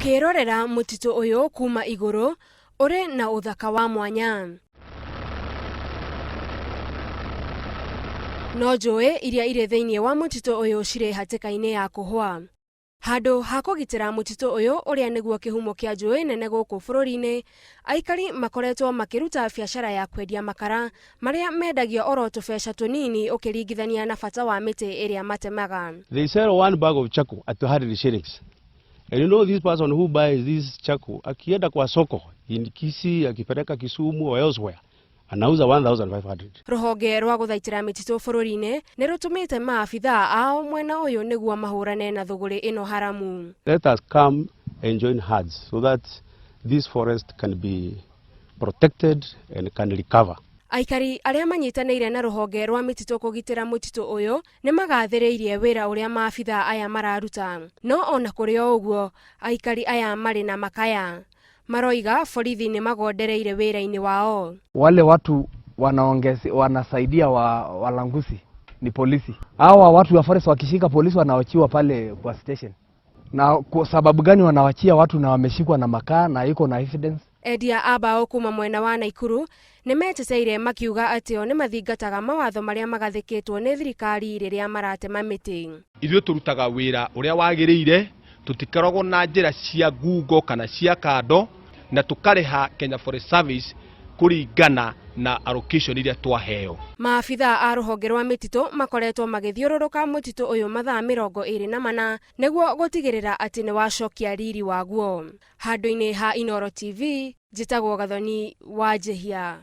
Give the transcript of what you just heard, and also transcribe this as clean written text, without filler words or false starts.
Ũkĩrorera mũtitũ ũyũ kuma igũrũ, ũrĩ na ũthaka wa mwanya. No njũĩ iria irĩ thĩinĩ wa mũtitũ ũyũ cirĩ hatĩka-inĩ ya kũhwa. Handũ ha kũgitĩra mũtitũ ũyũ ũrĩa nĩguo kĩhumo kĩa njũĩ nene gũkũ bũrũri-inĩ, aikari makoretwo makĩruta biacara ya kwendia makara marĩa mendagio oro tũbeca tũnini ũkĩringithania na bata wa mĩtĩ ĩrĩa matemaga. They sell one bag of charcoal at 200 shillings. And you know this person who buys this charcoal, akienda kwa soko in Kisii, akipeleka Kisumu or elsewhere, anauza 1500. Rũhonge rwa gũthaitĩra mĩtitũ bũrũri-inĩ nĩ rũtũmĩte maabithaa ao mwena ũyũ nĩguo mahũrane na thũgũrĩ ĩno haramu. Let us come and join hands so that this forest can be protected and can recover. Aikari arĩa manyitanĩire na rũhonge rwa mĩtitũ kũgitĩra mũtitũ ũyũ nĩ magathĩrĩirie wĩra ũrĩa maabithaa aya mararuta. No ona kũrĩ o ũguo, aikari aya marĩ na makaya. Maroiga borithi nĩ magondereire wĩra-inĩ wao. Wale watu wanaongezi, wanasaidia wa, walanguzi ni polisi. Hawa watu wa forest wakishika polisi wanawachiwa pale kwa station. Na kwa sababu gani wanawachia watu na wameshikwa na makaa na iko na evidence? Endia a mbaũ kuma mwena wa Naikuru nĩ meteteire makiuga atĩ o nĩ mathingataga mawatho marĩa magathĩkĩtwo nĩ thirikari rĩrĩa maratema mĩtĩ. Ithuĩ tũrutaga wĩra ũrĩa wagĩrĩire, tũtikoragwo na njĩra cia ngungo kana cia kando, na tũkarĩha Kenya Forest Service kũringana na allocation iria twaheo. Maabithaa a rũhonge rwa mĩtitũ makoretwo magĩthiũrũrũka mũtitũ ũyũ mathaa 24 nĩguo gũtigĩrĩra atĩ nĩ wacokia riri waguo. Handũ-inĩ ha Inooro TV, njĩtagwo Gathoni wa Njĩhia.